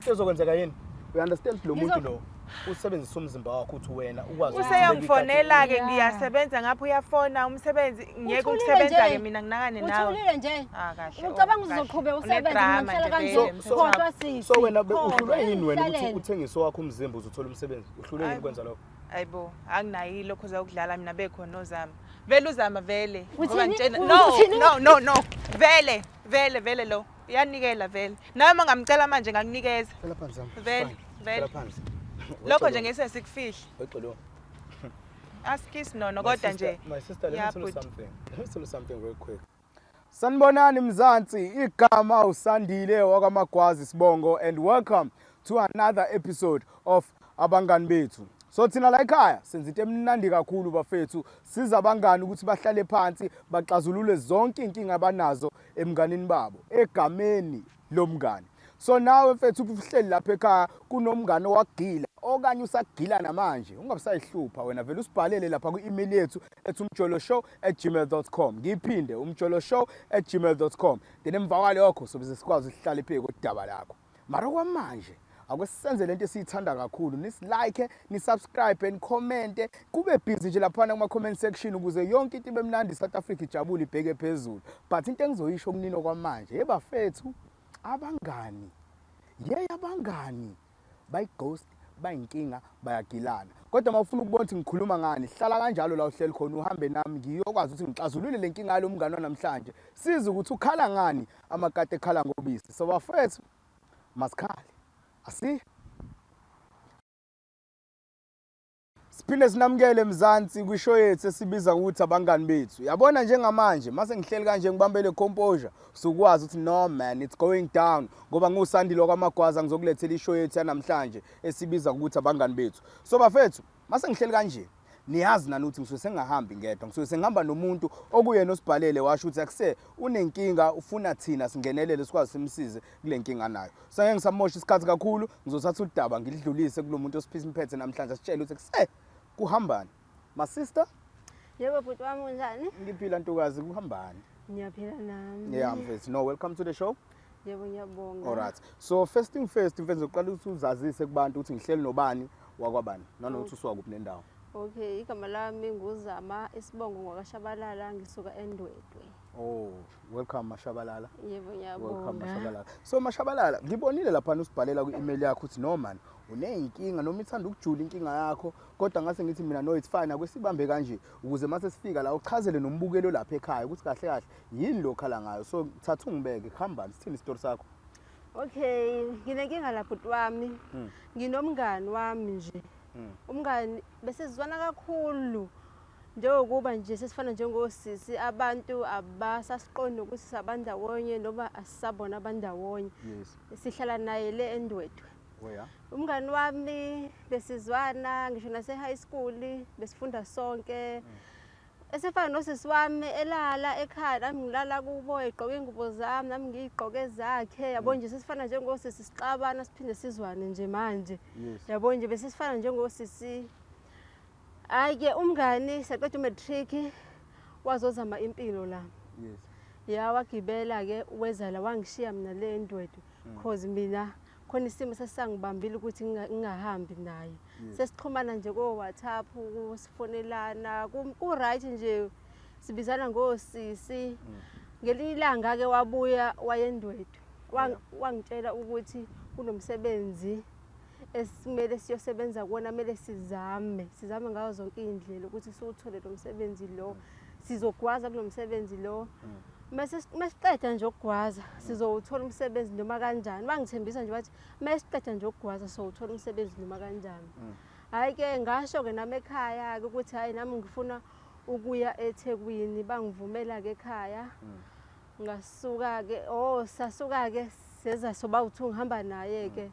Into ezokwenzeka yini? We understand lo muntu lo usebenzisa umzimba wakho ukuthi wena ukwazi ukuthi ubeke Useyongifonela-ke, Yeah. ngiyasebenza ngapha, uyafona umsebenzi ngiyeke Uthulile ukusebenza-ke nje. mina nginakane nawe. Uthulile nje. Ah, kahle, oh, Ucabanga kahle. uzoqhubeka usebenze Une-drama mina ngihlala nje kanje. vele, Khohlwa sisi. So wena Khohlwa. uhlulwe yini wena ukuthi Hlalele. uthengise wakho umzimba uze uthole umsebenzi? Uhlulwe yini Hayi bo. ukwenza lokho? Hayibo, anginayo ilokhu zakudlala mina, bekhona ozama. Vele uzama vele. Ngoba Uthini? ngitshena no, Uthini? no, no, no. Vele, vele, vele lo. Uyanikela vele. Nawe uma ngamcela manje ngakunikeza. Hlala phansi Zama. Vele, Fine. vele. Hlala phansi. Lokho nje ngeke sikufihle. Wexolo. Asikisi nono kodwa nje. My sister, let me Yeah, tell you bhuti. something. Let me tell you something real quick. Sanibonani Mzansi, igama uSandile wakwaMagwazi Sibongo and welcome to another episode of Abangani Bethu. So thina la ekhaya senza into emnandi kakhulu bafethu, siza abangani ukuthi bahlale phansi baxazulule zonke inkinga abanazo emnganini babo egameni lomngani. So nawe mfethu uhleli lapha ekhaya kunomngane owakugila okanye usagila namanje, ungabisayihlupha wena, vele usibhalele lapha kwi-email yethu ethi umjoloshow@gmail.com. Ngiyiphinde, umjoloshow@gmail.com. Then emva kwalokho sobe sikwazi ukuhlala phezu kodaba lakho. Mara kwamanje ake sisenze lento esiyithanda kakhulu, nisilike, nisubscribe and comment, kube busy nje laphana kuma comment section ukuze yonke into ibe mnandi, South Africa ijabule ibheke phezulu. But into engizoyisho kunino kwamanje, ebafethu, abangani, yey, abangani bayi-ghost, bayinkinga, bayagilana. Kodwa uma ufuna ukubona ukuthi ngikhuluma ngani, hlala kanjalo la uhleli khona, uhambe nami ngiyokwazi ukuthi ngixazulule le nkinga yalo mngani wanamhlanje, size ukuthi ukhala ngani amakati ekhala ngobisi. So bafethu, masikhale asi siphinde sinamukele Mzansi kwishow yethu esibiza ngokuthi Abangani Bethu. Yabona njengamanje mase ngihleli kanje ngibambele composure, sukwazi ukuthi no man, it's going down, ngoba nguSandile kwaMagwaza, ngizokulethela ishow yethu yanamhlanje esibiza ngokuthi Abangani Bethu. So bafethu, mase ngihleli kanje, niyazi nani ukuthi ngisuke sengingahambi ngedwa, ngisuke sengihamba nomuntu okuyena osibhalele washo ukuthi akuse unenkinga, ufuna thina singenelele sikwazi simsize kule nkinga nayo. So ngeke ngisamosha isikhathi kakhulu, ngizothatha udaba ngilidlulise kulo muntu osiphisa namhlanje, asitshele ukuthi kuse kuhambani. My sister. Yebo bhuti wami, unjani? Ngiphila ntokazi, kuhambani? Ngiyaphila nami. Yeah mfethu, no, welcome to the show. Yebo, ngiyabonga. All right, so first thing first mfethu, ngizoqala ukuthi uzazise kubantu ukuthi ngihleli nobani wakwabani nanokuthi usuka kuphi nendawo. Okay, igama lami nguZama, isibongo ngwakaShabalala, ngisuka eNdwedwe. Oh, welcome Mashabalala. Yebo, Welcome ngiyabonga. Mashabalala. So Mashabalala, ngibonile lapha usibhalela kwi-email yakho ukuthi no man, uneyinkinga noma ithanda ukujula inkinga yakho, kodwa ngase ngithi mina no, it's fine, ake sibambe kanje ukuze mase sifika la uchazele nombukelo lapha ekhaya ukuthi kahle kahle yini lo khala ngayo. So thatha ungibeke, kuhambani, sithini isitori sakho? Okay, nginenkinga la bhuti wami. Nginomngani wami nje. Umngani bese sizwana kakhulu. Njengokuba nje sesifana njengosisi, abantu abasasiqondi ukuthi sabandawonye noma asisabona abandawonye. Sihlala naye le eNdwedwe. Oh yeah. Umngani wami besizwana ngisho nase high school, besifunda sonke. Esefana nosisi wami, elala ekhaya nami ngilala kubo, egqoke ingubo zami nami ngiyigqoke zakhe. Yabo nje sesifana njengosisi, sixabana siphinde sizwane nje manje. Yabo nje besifana njengosisi. Hayi ke umngani saqeda umatric wazozama impilo la. Ya, wagibela ke weza la, wangishiya mina le eNdwedwe. Cause mina khona isimo sesangibambile ukuthi ngingahambi naye. Sesixhumana nje ko WhatsApp, sifonelana, ku right nje, sibizana ngosisi. Ngelinye ilanga ke wabuya wayeNdwedwe. Wangitshela ukuthi kunomsebenzi esimele siyosebenza kuwona, kumele sizame ngazo zonke izindlela ukuthi siwuthole lo msebenzi lo. Sizogwaza kulo msebenzi lo. Mase siqeda nje ukugwaza sizowuthola umsebenzi noma kanjani. Bangithembisa nje bathi mase siqeda nje ukugwaza sizowuthola umsebenzi noma kanjani. Hhayi ke ngasho ke nami ekhaya ke ukuthi hhayi nami ngifuna ukuya eThekwini, bangivumela ke ekhaya. Ngasuka ke, oh sasuka ke seza soba u2 ngihamba naye ke.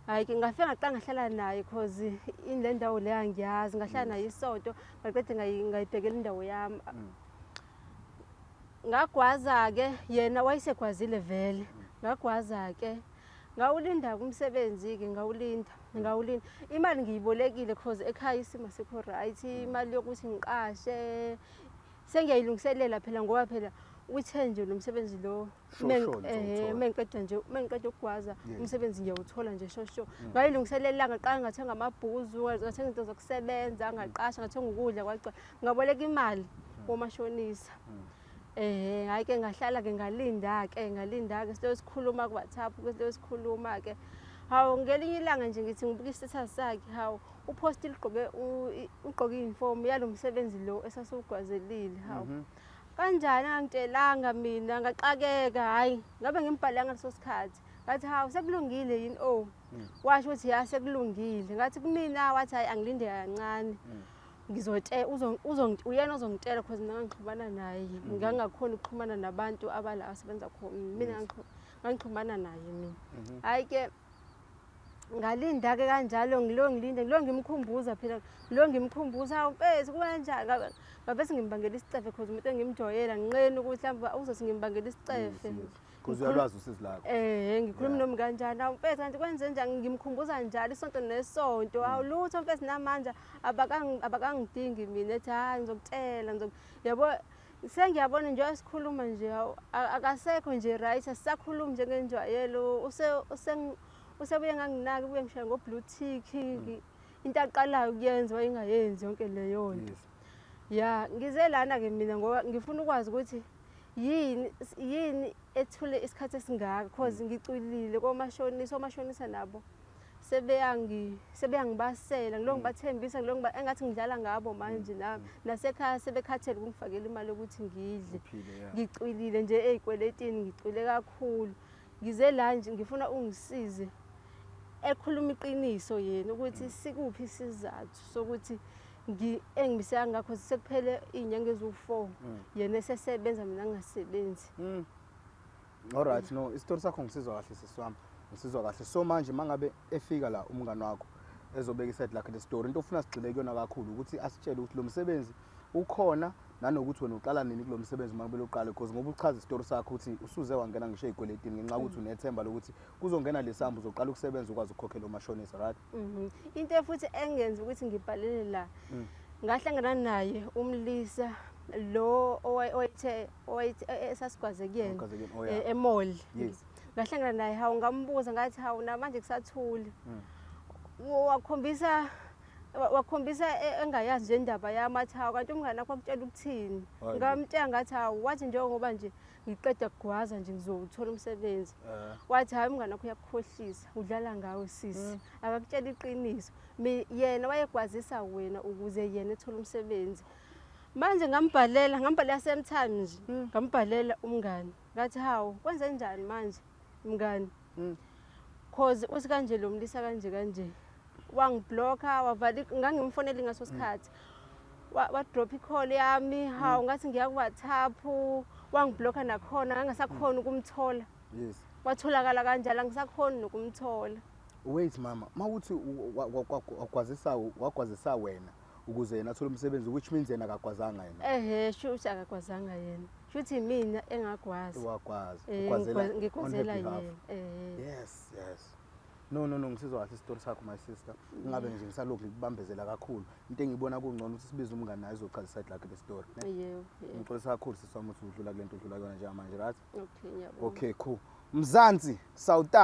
Hhayi ke ngafika ngaqala ngahlala naye cause ile ndawo le angiyazi, ngahlala naye isonto ngaqeda ngayibhekela indawo yami. Ngagwaza ke, yena wayesegwazile vele. Ngagwaza ke, ngawulinda umsebenzi ke, ngawulinda, ngawulinda. Imali ngiyibolekile cause ekhaya isimo asikho right, imali yokuthi ngiqashe sengiyayilungiselela phela ngoba phela Uthe nje lo msebenzi lo Sure, sure, ngizowuthola. Mengiqeda nje, mengiqeda ukugwaza umsebenzi ngiyawuthola nje sho sho. Ngayilungiselela, ngaqala ngathenga amabhuzu, ngathenga izinto zokusebenza, ngaqasha, ngathenga ukudla kwagcwala, ngaboleka imali komashonisa. Hhayi ke ngahlala ke ngalinda ke ngalinda ke silokhu sikhuluma ku-WhatsApp, silokhu sikhuluma ke. Hawu, ngelinye ilanga nje ngithi ngibuka i-status sakhe, hawu, uphostile ugqoke ugqoke i-uniform yalo msebenzi lo esasiwugwazelile. Hawu, kanjani angangitshelanga mina? Ngaxakeka, hhayi ngabe ngimbhalanga ngaleso sikhathi. Ngathi, hawu, sekulungile yini? Oh, washo ukuthi ya, sekulungile. Ngathi kumina, wathi hhayi, angilinde kancane, uyena ozongitshela, cause mina ngangixhumana naye, ngangingakhoni ukuxhumana nabantu abala asebenza khona mina. Ngangixhumana naye mina. Hhayi ke ngalinda-ke kanjalo, ngilo ngilinde, ngilo ngimkhumbuza phela, ngilo ngimkhumbuza, hawu mfethu, kukanjani? Ngabe sengimbangela isicefe, cause umuntu engimjoyela, nginqeni ukuthi mhlawumbe uzothi ngimbangela isicefe. Because uyalwazi usizi lakho. Ngikhuluma noma kanjani, hawu mfethu, kanti kwenze njani? Ngimkhumbuza njalo isonto nesonto. Hawu, lutho mfethu, namanje abakangidingi mina. Ethi hhayi, ngizokutshela, yabo, sengiyabona nje sikhuluma nje, hawu, akasekho nje right, asisakhulumi njengenjwayelo. Usebuye nganginaki, ubuye ngishaya ngo-blue tick. Into aqalayo ukuyenza wayengayenzi yonke leyo nto. Ya, ngize lana-ke mina ngoba ngifuna ukwazi ukuthi yini yini ethule isikhathi esingaka, cause ngicwilile komashonisa, omashonisa nabo sebeyangibasela, ngilo ngibathembisa, ngilo engathi ngidlala ngabo manje nami. Nasekhaya sebekhathele ukungifakela imali yokuthi ngidle. Uphile, yeah. Ngicwilile nje ey'kweletini, ngicwile kakhulu. Ngize la nje ngifuna ungisize, ekhuluma iqiniso yena ukuthi sikuphi isizathu sokuthi engibiseka ngakho, sekuphele iy'nyanga eziwu-4 yena esesebenza, mina ngingasebenzi. Alright, no, isitori sakho ngisizwa kahle, sisi wami. Ngisizwa kahle. So manje mangabe efika la umngani wakho ezobeka i-side lakhe le story, into ofuna sigxile kuyona kakhulu ukuthi asitshele ukuthi lo msebenzi ukhona, nanokuthi wena uqala nini kulo msebenzi uma kumele uqale, because ngoba uchaza isitori sakho ukuthi usuze wangena ngisho ey'kweletini ngenxa yokuthi unethemba lokuthi kuzongena lesambu, uzoqala ukusebenza, ukwazi ukukhokhela umashonisa, right? Into futhi engenza ukuthi ngibhalele la, ngahlangana naye umlisa lo owayethe esasigwaze kuyena. Ogwaze kuyena, oh, yeah. E-mall. Ngahlangana naye, hawu, ngambuza ngathi, hawu, namanje kusathule. Wakhombisa engayazi nje indaba yami, athi, hawu, kanti umngane wakho akutshela ukuthini? Hayi bo. Ngamtshela ngathi, hawu, wathi njengoba nje ngiqeda kugwaza nje ngizowuthola umsebenzi. Wathi, hayi, umngane wakho uyakukhohlisa, udlala ngawe sisi. Akakutshela iqiniso. Yena wayegwazisa wena ukuze yena ethole umsebenzi. Manje ngambhalela same time nje. Ngambhalela umngane. Ngathi, hawu, kwenze njani manje mngani? Cause uthi kanje lo mlisa kanje kanje. Wangiblocka, wavala, ngangimfonela ngaso sikhathi. Wa drop i-call yami, hawu, ngathi ngiya ku WhatsApp, wangiblocka nakhona, ngangasakhona ukumthola. Watholakala kanjalo, angisakhoni nokumthola. Wait mama, mawuthi wagwazisa wena ukuze yena athole umsebenzi, which means yena akagwazanga yena. Ehhe, shuthi akagwazanga yena. Shuthi mina engagwaza. Wagwaza. Ugwazela on her Ngigwazela behalf. yena. Yes. No, no, no, ngisizwa kahle isitori sakho, my sister. Ingabe nje ngisalokhu ngikubambezela kakhulu. Into engibona kungcono ukuthi sibize umngane naye ezochaza i-side lakhe le story, ne? Yebo, yebo. Ngixolisa kakhulu sisi wami ukuthi udlula kule nto udlula kuyona njengamanje, right? Okay, ngiyabonga. Okay, cool. Mzansi, South,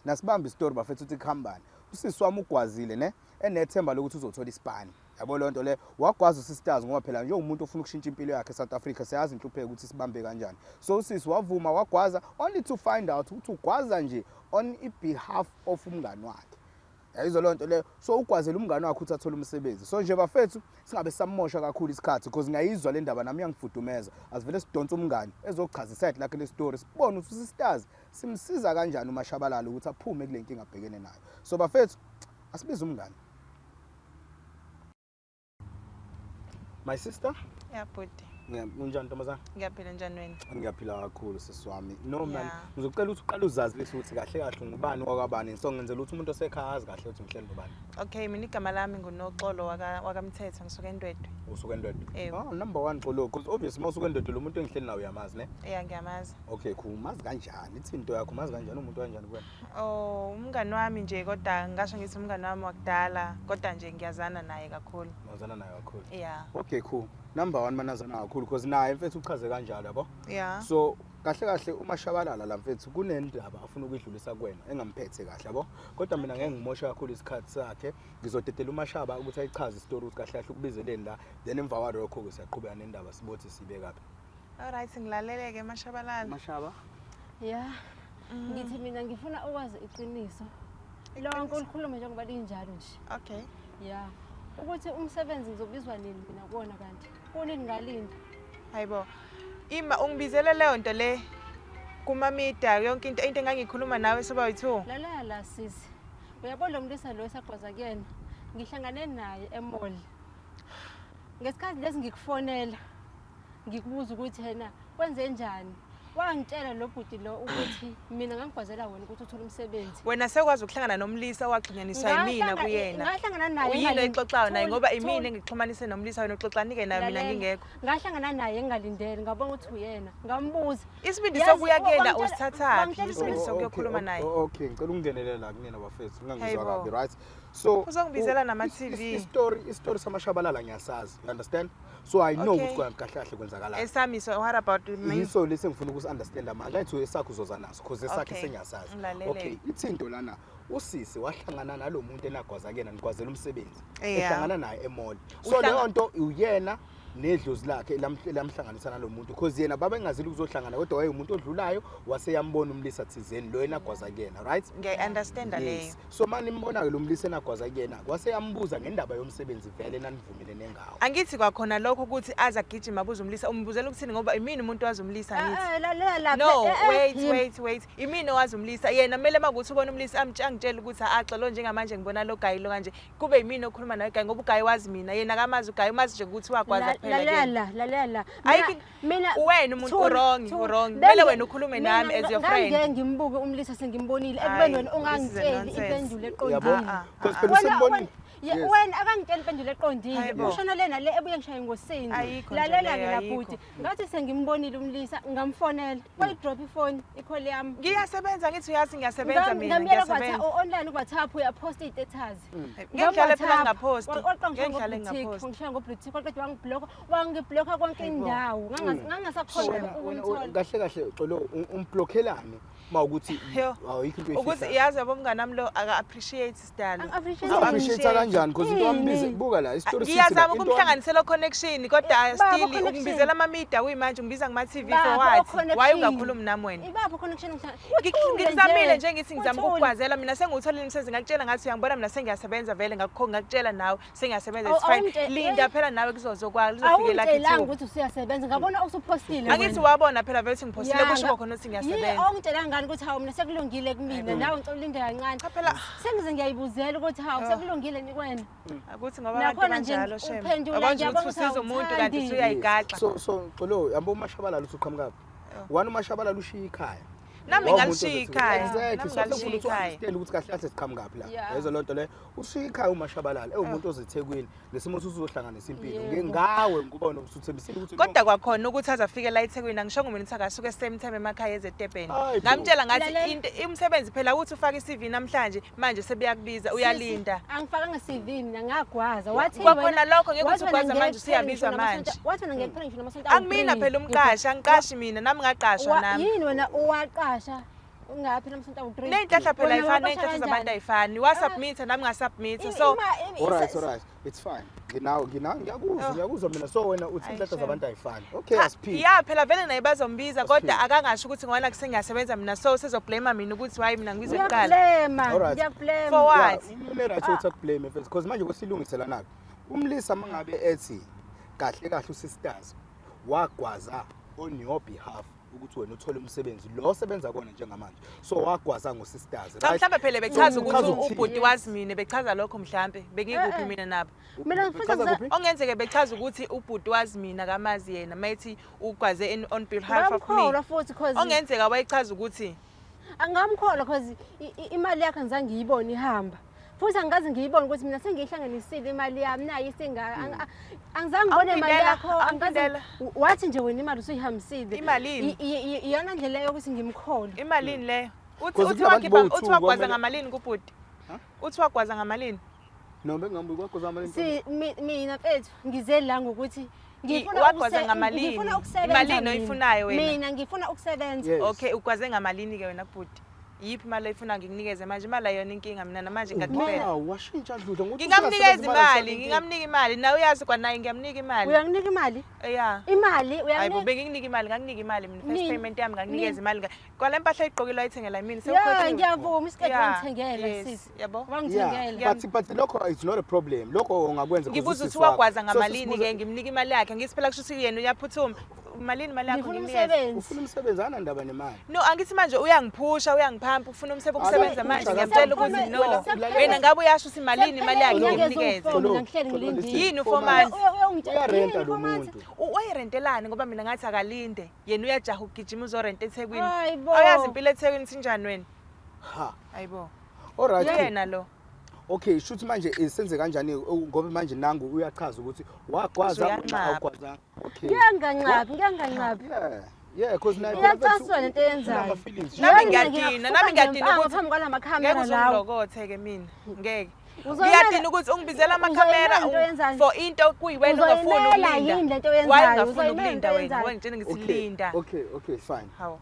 nasibamba isitori bafethu ukuthi kuhambani. Usisi wami ugwazile, ne? Enethemba lokuthi uzothola isipani. Yabo loo nto le, wagwaza usisters ngoba phela njengomuntu ofuna ukushintsha impilo yakhe eSouth Africa, siyazi inhlupheko ukuthi sibambe kanjani. So usisi wavuma wagwaza, only to find out ukuthi ugwaza nje on behalf of umngani wakhe. Yayizwa loo nto leyo. So ugwazela umngani wakhe ukuthi athole umsebenzi. So nje bafethu, singabe samosha kakhulu isikhathi, because ngiyayizwa le ndaba nami iyangifudumeza. Asivele sidonse umngani ezochaza i-side lakhe le story, sibone ukuthi usisters simsiza kanjani uMashabalala ukuthi aphume kule nkinga abhekene nayo. So bafethu, asibize umngani. My sister? Ya bhuti. Unjani ntombazana? Ngiyaphila, njani wena? Ngiyaphila kakhulu sisi wami. No man, Yeah. ngizocela ukuthi uqale uzazise ukuthi kahle kahle ungubani wakwabani. So ngenzela ukuthi umuntu osekhaya azi kahle ukuthi ngihleli nobani. Okay, mina igama lami nguNoxolo wakaMthetho, ngisuka eNdwedwe. Usuka eNdwedwe? Yebo. Oh, number 1 Xolo, because obviously uma usuka eNdwedwe lo muntu engihleli naye uyamazi, ne? Yeah, ngiyamazi. Okay, cool. Umazi kanjani? Ithi into yakho, umazi kanjani, umuntu kanjani kuwena? Oh, umngani wami nje, kodwa ngasho ngithi umngani wami wakudala, kodwa nje ngiyazana naye kakhulu. Wazana naye kakhulu. Yeah. Okay, cool. Number 1 manazana kakhulu because naye mfethu uchaze kanjalo yabo. Yeah. So kahle kahle uMashabalala la mfethu kunendaba afuna ukuyidlulisa kuwena engamphethe kahle yabo. Kodwa mina ngeke ngimoshe kakhulu isikhathi sakhe. Ngizodedela uMashaba ukuthi ayichaze isitori ukuthi kahle kahle ukubizeleni la. Then emva kwalokho ke siyaqhubeka nendaba sibothi sibekaphi. Alright, ngilalele-ke Mashabalala. Mashaba. Ya. Ngithi mina ngifuna ukwazi iqiniso. Lonke ulikhulume njengoba linjalo nje. Okay. Ya. Ukuthi umsebenzi ngizobizwa nini mina kuwona kanti? Kunini ngalinda? Hayibo. Ima ungibizele leyo nto le kumamida yonke into engangikhuluma nawe soba yi-2. Lalela la sisi. Uyabona lo mlisa lo esagwaza kuyena. Ngihlangane naye e-mall. Ngesikhathi lesi ngikufonela ngikubuza ukuthi yena kwenze njani. Wangitshela lo bhuti lo ukuthi mina ngangigwazela wena ukuthi uthole umsebenzi. Wena sekwazi ukuhlangana nomlisa owaxhunyaniswa yimina kuyena. Ngahlangana naye Uyini ngalin- oyixoxayo naye Thula, ngoba thula. imina engixhumanise nomlisa wena uxoxani-ke naye mina Lalela. ngingekho. Ngahlangana naye ngingalindele ngabona ukuthi uyena ngambuza. Isibindi Yazi, sokuya kuyena usithathaphi? wangitshela Isibindi isibindi- sokuyokhuluma naye. Okay, ngicela ukungenelela la kunina bafethu ngingangizwa Hayibo. kabi right. So Uzongibizela nama-TV. Isitori saMashabalala ngiyasazi, you understand? So I know Okay. ukuthi kahle kahle kwenzakalani. Esami so what about me? Yiso lesi engifuna ukusi-understanda manje. Ayithi esakho uzoza naso because esakhe Okay. sengiyasazi. Ngilalele. Okay, ithi into lana usisi wahlangana nalo muntu enagwaza kuyena nigwazela umsebenzi. Yeah. Ehlangana naye e-mall. So leyo nto uyena nedlozi lakhe lamhlanganisa nalo muntu because yena babengazile ukuzohlangana kodwa wayewumuntu odlulayo waseyambona umlisa thizeni lo enagwaza kuyena, right? Ngiyayi-understanda leyo. Yes. So manje nimbona-ke lo mlisa enagwaza kuyena waseyambuza ngendaba yomsebenzi vele nanivumelene ngawo. Angithi kwakhona lokho ukuthi aze agijima abuze umlisa umbuzela ukuthini ngoba imina umuntu wazi umlisa angithi. Eh, eh, lalela lapha. No, Eh, eh, wait, yimi. wait, wait. Imina owazi umlisa. Yena kumele makuthi ubona umlisa angitshele ukuthi axa lo njengamanje ngibona lo guy lo kanje. Kube yimina okhuluma naye guy ngoba uguy wazi mina. Yena akamazi uguy, umazi nje ukuthi wagwaza kuphela Lalela kuyena. la, lalela la. Ayikho Mina wena umuntu thula, u-wrong, thula. u-wrong. Benge- Kumele wena ukhulume mina nami as your friend. Ngangeke ngimbuke umlisa sengimbonile ekubeni Hayi, wena this is a ungangitsheli nonsense. impendulo Yabo? eqondile. Ah, Because ah, phela Wena- usembonile. Wena wena akangitsheli impendulo eqondile. Hayibo. Ushona lena le ebuye ngishaye ngosini. Ayikho nje Lalela leyo, ke la ayikho. bhuti. Ngathi sengimbonile umlisa ngamfonela. Wayidrop ifoni i-call yami. Ngiyasebenza ngithi uyazi ngiyasebenza mina Ngamyela ngiyasebenza. online ku-WhatsApp uyaposta iy'status. Ngeke ngihlale phela ngingaphosti. Ngeke ngihlale ngingaphosti. Ngishaye ngo-blue tick waqeda wangibhlokha, wangiblokha konke indawo. Ngangasakhona ukumthola. Kahle kahle Xolo umblokhelani mawukuthi Yo. awikho into Ukuthi oyifihlayo. yazi yabo mngani wami lo aka-appreciate sidalo. Angi-appreciate Uzo-appreciate kanjani because into Yini? wambize buka la isitori sithi la, Ngiyazama into ukumhlanganisela connection kodwa Baba, still connection. ungibizela ama-media kuyimanje ungibiza ngama-TV for Baba, what? o-connection. Why ungakhulumi nami wena? Ibaphi connection ngihlangana? Ngikuzamile nje ngithi ngizama ukukugwazela mina sengiwutholile umsebenzi ngakutshela ngathi uyangibona mina sengiyasebenza vele ngakho ngakutshela nawe sengiyasebenza it's fine. Linda phela nawe kuzozokwala lizofike lakhe Awungitshelanga ithuba. ukuthi usuyasebenza ngabona usuphostile. Angithi wabona phela vele ukuthi ngiphostile kusho khona ukuthi ngiyasebenza. Awungitshelanga ngani ukuthi hawu mina sekulungile kumina nawe ngicela ulinde kancane. Cha phela Sengize ngiyayibuzela ukuthi hawu sekulungile ni kwena. Ukuthi ngoba abantu Nakhona nje banjalo shem. uphendula, Yabo nje ngiyabona ukuthi ukuthi usiza umuntu kanti awuthandi. usuyayigaxa. So Xolo yabo uMashabalala uthi uqhamukaphi? One uMashabalala ushiya ikhaya. Nami Wawumuntu ngalishiya ozothi- ikhaya. Exactly. Nami So ngalishiya sengifuna ukuthi ikhaya. u-understand ukuthi kahle kahle siqhamukaphi la. Yeah. Yezwa loo nto leyo. Ushiya ikhaya uMashabalala ewumuntu ozeThekwini ngesimo usuzohlanganisa impilo. Yebo. Ngawe ngoba wena usuthembisile ukuthi Kodwa kwakhona ukuthi aze afike la eThekwini angishongo mina ukuthi akasuke same time emakhaya eze eDurban. Hayi bo. Ngamtshela ngathi Lalela. into umsebenzi phela ukuthi ufake iCV namhlanje manje sebeyakubiza uyalinda. Sisi, angifakanga CV mina ngagwaza. Wathi Kwakhona lokho ngeke wathi uthi ugwaza wena manje ngeke usuyabizwa kuphele ngisho manje. wathi wena ngeke kuphele ngisho namasonto awu Angimina three. phela umqashi, angiqashi mina nami ngaqashwa nami. Yini wena owaqasha ungaphi namasonto awu-3? Ney'nhlahla phela Wena ayifani, waqasha ney'nhlahla zabantu kanjani? ayifani. Wasubmitha nami ngasubmitha. So Alright, alright. It's fine. Nginawe, nginawe ngiyakuzwa, Oh. ngiyakuzwa mina. So wena uthi Ayi, inhlahla shame. zabantu ayifani. Okay, Cha, asiphile. ya phela vele naye bazombiza kodwa Asiphile. akangasho ukuthi ngoba sengiyasebenza mina so sezoblame mina ukuthi why mina ngibizwe kuqala. Ngiyakublema, Alright. ngiyakublema. For what? Une-right ukuthi akublame mfethu because manje kusilungisela nako. Umlisa mangabe ethi kahle kahle usisters wagwaza on your behalf ukuthi wena uthole umsebenzi lo osebenza kona njengamanje. So wagwaza ngosisters, Cha right? mhlambe phela bechaza Uchaza ukuthi ukuthini? ubhuti wazi mina bechaza lokho mhlambe bengikuphi Eh, eh. mina nabo. Mina ngifisa Uchaza ngiza- kuphi? Ongenzeke bechaza ukuthi ubhuti wazi mina kamazi yena mayethi ugwaze on behalf of me. Ngamkholwa futhi cause Ongenzeka wayechaza ukuthi angamkholwa cause imali yakhe angizange ngiyibone ihamba. Futhi angikaze ngiyibone ukuthi mina sengiyihlanganisile imali yami nayi isingaka. Angizange ngibone imali Awuphindela, yakho, angikaze awuphindela. wathi nje wena imali usuyihambisile. Imalini? Iyona ndlela yokuthi ngimkholwe. Imalini leyo? Uthi Because uthi kunabantu wakhipha bowu-two, uthi wagwaza kwamele- ngamalini kubhuti? Huh? Uthi wagwaza ngamalini? No, bengihambi kwagwaza ngamalini. Si mina mfethu ngize la ngokuthi Ngifuna Wagwaza ngamalini? Ngifuna ukusebenza. Imalini Mina. oyifunayo wena? Mina ngifuna ukusebenza. Yes. Okay, ugwaze ngamalini ke wena bhuti? Yiphi imali oyifuna ngikunikeze manje? Imali ayona inkinga mina namanje ngiyaqhubeka. Wow, washintsha Dludla ngokuthi Ngingamnikeza usungasebenza imali imali, ngingamnika imali. Nawe uyazi kwanaye ngiyamnika imali. Uyanginika imali? Yeah. Imali Hayi bo, uyanginika? benginginika imali, ngakunika imali mina. First Nini? payment yami ngakunikeza Nini? imali. Kwale mpahla ayigqokile wayithengela mina Ya, sewukhohliwe. ngiyavuma isiketi Yeah, wangithengela yes, sisi. yabo. Wangithengela. Yeah, but lokho it's not a problem. Lokho ungakwenza 'cause Ngibuza usisi ukuthi wakho. wagwaza So ngamalini sisibuza- ke, ngimnika imali yakhe. Ngithi phela kusho ukuthi yena uyaphuthuma. Malini imali yakho Ngifuna ngimnikeze? umsebenzi. Ufuna umsebenzi anandaba nemali. No, angithi manje uyangiphusha, uyangiphamba, ufuna umsebenzi ukusebenza manje. Ngiyamtshela ukuthi no. Wena ngabe uyasho ukuthi malini imali yakhe Sekuphele ngimnikeze. inyanga eziwu-4 mina ngihleli ngilindile. Yini u-four months? Uyongitshela Uyarenta yini lo u-four months? muntu. Wayirentelani ngoba mina ngathi akalinde. Yena uyajaha ukugijima uzorenta eThekwini. Hayi bo. Awuyazi impilo eThekwini sinjani wena? Ha. Hayibo. All right. Yena lo. Okay, shuthi manje senze kanjani ngoba manje nangu uyachaza ukuthi wagwaza Uyanxapha. awugwaza. Okay. Ngiyanganqabi, ngiyanganqabi. Yeah. Yeah, because naye Iyacasula lento eyenzayo. feelings. Nami Yazi mina ngiyadina, ngingakufuqa nami ngiyadina ngempama ukuthi- phambi kwala Ngeke makhamera lawo. uzungilokothe ke mina. Ngeke. Uzoyimela- Ngiyadina ukuthi ungibizela amakhamera Uzoyimela into oyenzayo. for into kuyiwena ungafuni Uzoyimela ukulinda. yini lento Why oyenzayo? ungafuni Uzoyimela ukulinda into wena? oyenzayo. Wangitshela ngithi Okay. linda. Okay, fine. Hawu.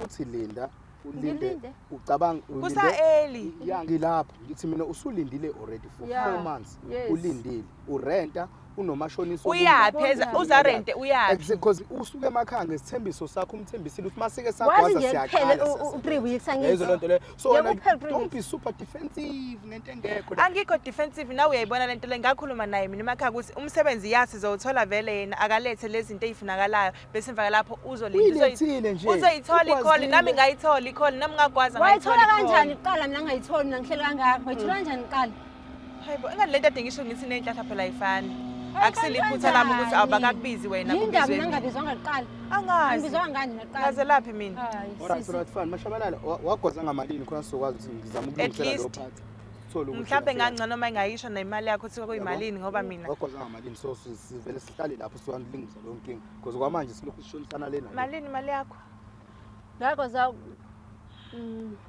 Uthi linda, ulinde, Ngilinde. ucabanga ulinde. Kusa-early. Ya, ngilapho. Ngithi mina usulindile already for Yeah. 4 months. Yes. Ulindile. Urenta unomashonisa Uyaphi Ubona. eza uzarente uyaphi? Because usuke emakhaya ngesithembiso sakho umthembisile ukuthi masike Wazi sagwaza nje siyaqala. kuphele u-three weeks angithi. Yezwa lento leyo. So Yebo, wena kuphele three don't weeks. be super defensive ngento engekho. la. Angikho defensive, nawe uyayibona lento le. Ngakhuluma naye mina emakhaya ukuthi umsebenzi ya sizowuthola vele, yena akalethe lezi zinto ey'funakalayo bese emva lapho uzolinda. Uyilethile nje. Uzoyithola ikholi, Ukwazile. nami ngayithola ikholi, nami ngagwaza ngayithola Wayithola ikholi. kanjani kuqala? Mina ngayitholi, mina ngihleli kangaka. Wayithola kanjani kuqala? Hayibo, ingani lento ade ngisho ngithi ney'nhlahla phela ayifani. Ayifani Akusile iphutha lami ukuthi kanjani? abakakubizi wena, Yini ndaba kubizwe mina mina. ngingabizwanga kuqala? Angazi. Angibizwanga ngani naqala? Ngazelaphi mina? Hayi, Alright, sisi. alright, fine. Mashabalala wagwaza ngamalini khona sizokwazi ukuthi ngizame ukulungisela At leyo least. part. Sithole ukuthi Mhlawumbe uyafika. ngangcono uma engayisho nemali yakho ukuthi kuyimalini ngoba mina Wagwaza ngamalini so sivele sihlale lapho siwalungisa leyo nkinga because kwamanje silokhu sishonisana lena. Malini imali yakho? Ngakho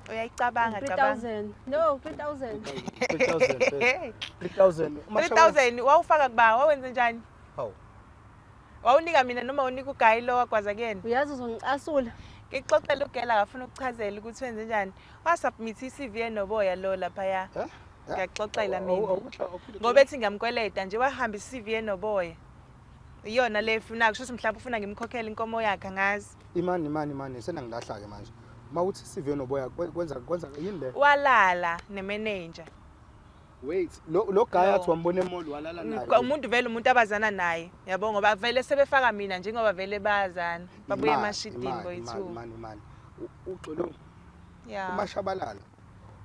Uyayicabanga cabanga. 3000. No, 3000. 3000. 3000. 3000 wawufaka kuba wawenze njani? Hawu. Wawunika mina noma unika ugayi lo wagwaza kuyena? Uyazi uzongicasula. Ngikuxoxela ugela akafuna ukuchazela ukuthi wenze njani. Wasubmit i-CV enoboya lo laphaya. Eh? Ngiyakuxoxela mina. Ngoba ethi ngiyamkweleta nje wahamba i-CV enoboya. Iyona le efuna kusho ukuthi mhlawumbe ufuna ngimkhokhele inkomo yakhe, angazi. Imani imani imani senangilahla ke manje. Uma uthi CV enoboya kwenza yini le? Walala nemeneja. Wait, lo guy No. athi wambona e-mall walala naye. Umuntu vele umuntu abazana naye. Yabo ngoba vele sebefaka mina njengoba vele bayazana. Babuye Imali, emashidini imali, boyi-two. Imali imali imali. Uxolo Yeah. uMashabalala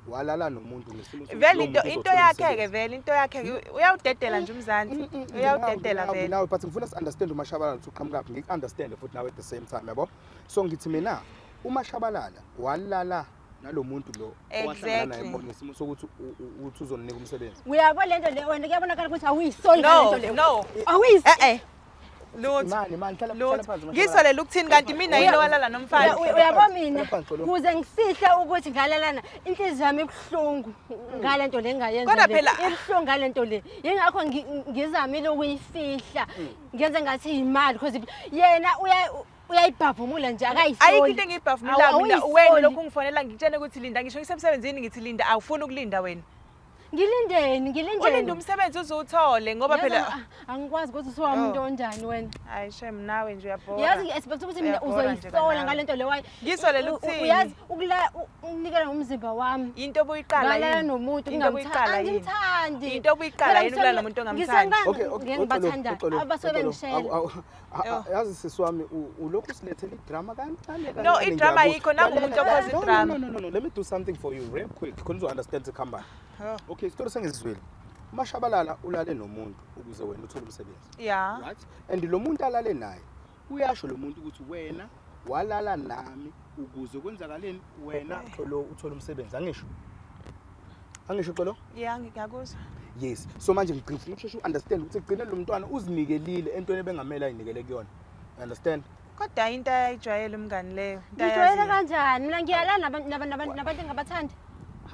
walala nomuntu ngesimo sokuthi Vele lowo into muntu into uzothola yakhe ke umsebenzi. vele into yakhe ke uyawudedela nje uMzansi. Uyawudedela vele. Nawe but ngifuna si-understand uMashabalala ukuthi uqhamukaphi, ngiku-understand futhi nawe at the same time yabo. So ngithi mina uMashabalala walala nalo muntu lo owahlangana naye Exactly. e-mall ngesimo sokuthi uthi uzoninika umsebenzi. Uyabo lento le wena kuyabonakala ukuthi awuyisoli No, ngalento le. no. Awuyisoli. Eh eh. Lutho. Imani imani hlala hlala Lutho. phansi Mashabalala. Ngisolela ukuthini kanti mina yini owalala nomfana? Uyabo mina Hlala phansi, Xolo. kuze ngifihle ukuthi ngalalana inhliziyo yami ibuhlungu ngalento le engayenza Kodwa le. phela- Ibuhlungu ngalento le yingakho ngizamile ukuyifihla ngenze ngathi imali because yena uyayibhavumula nje akayisoli. Ayikho into engiyibhavumulayo mina, Awuyisoli. wena lokhu ungifonela ngitshene ukuthi linda, ngisho ngisemsebenzini ngithi linda, awufuni ukulinda wena. Ngilindeni, ngilindeni. Ulinde umsebenzi uzuwuthole ngoba Yazi phela angikwazi ukuthi usuwami Oh. onjani wena. Hayi shem nawe nje uyabhora. Yazi ngi-expect ukuthi mina Uyabhora nje uzoyisola kanawe. ngalento le Ngisolela ukuthini? Uyazi ukunikela ngomzimba wami. Into obuyiqala Ngalala yini? nomuntu Into obuyiqala yini? angimthandi. Into obuyiqala yini ukulala nomuntu ongamthandi? Okay, Ngeke ngibathanda uxolo, abasuke uxolo. bengishela. Yazi sisi wami ulokhu usilethele idrama kancane No, kancane, idrama ngiyakuzwa. ayikho, nangu umuntu okhoza No, idrama. No, no, no, no, let me do something for you real quick. Khona uzo understand ikhambani. Oh. Okay, isitori sengizizwile. UMashabalala ulale nomuntu ukuze wena uthole umsebenzi. Yeah. Right? And lo muntu alale naye uyasho lo muntu ukuthi wena walala nami ukuze kwenzakaleni wena Xolo uthole umsebenzi. Angisho? Angisho Xolo? Yeah, ngiyakuzwa. Yes. So manje ngigcina ukusheshe u-understand ukuthi egcineni lo mntwana uzinikelile entweni ebengamele ayinikele kuyona. You understand? Kodwa into ayijwayele umngani leyo. Into Ngijwayele ayaziyo. kanjani? Mina ngiyalala nabantu engingabathandi.